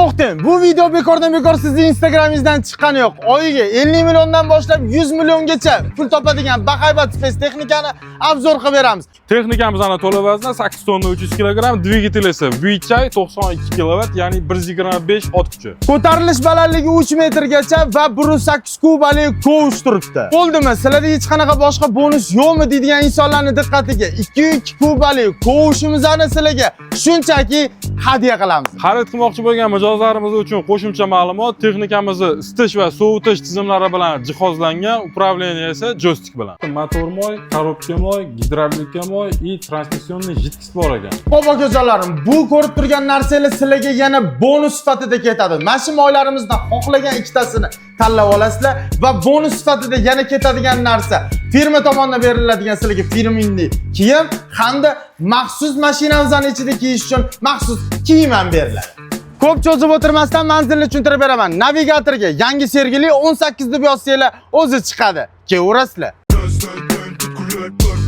To'xtang, bu video bekordan bekor sizni Instagramingizdan chiqqani yo'q. Oyiga 50 milliondan boshlab 100 milliongacha pul topadigan bahaybat спец texnikani обзор qilib beramiz. Texnikamizni to'la vazni 8 tonna 300 kilogramm, dvigatel esa Weichai 92 kilovat, ya'ni 125 ot kuchi. Ko'tarilish balandligi 3 metrgacha va 108 kubali kovush turibdi. Bo'ldimi? Sizlarda hech qanaqa boshqa bonus yo'qmi deydigan insonlarning diqqatiga 2.2 kubali kovushimizni sizlarga shunchaki hadya qilamiz. Xarid qilmoqchi bo'lgan mijozlarimiz uchun qo'shimcha ma'lumot: texnikamizni isitish va sovutish tizimlari bilan jihozlangan, управление esa joystik bilan. Motor moy, коробка moy, gidravlika moy и трансмиссионный жидкость bor ekan. Xo'p, akajonlarim, bu ko'rib turgan narsalar sizlarga yana bonus sifatida ketadi. Mana shu moylarimizdan xohlagan ikkitasini tanlab olasizlar va bonus sifatida yana ketadigan narsa firma tomonidan beriladigan sizlarga фирменный kiyim hamda maxsus mashinamizni ichida kiyish uchun maxsus kiyim ham beriladi. Ko'p cho'zib o'tirmasdan manzilni tushuntirib beraman. Navigatorga Yangi Sergeli 18 deb yozsanglar, o'zi chiqadi. Kelaverasizlar. Gözlerden tutkular.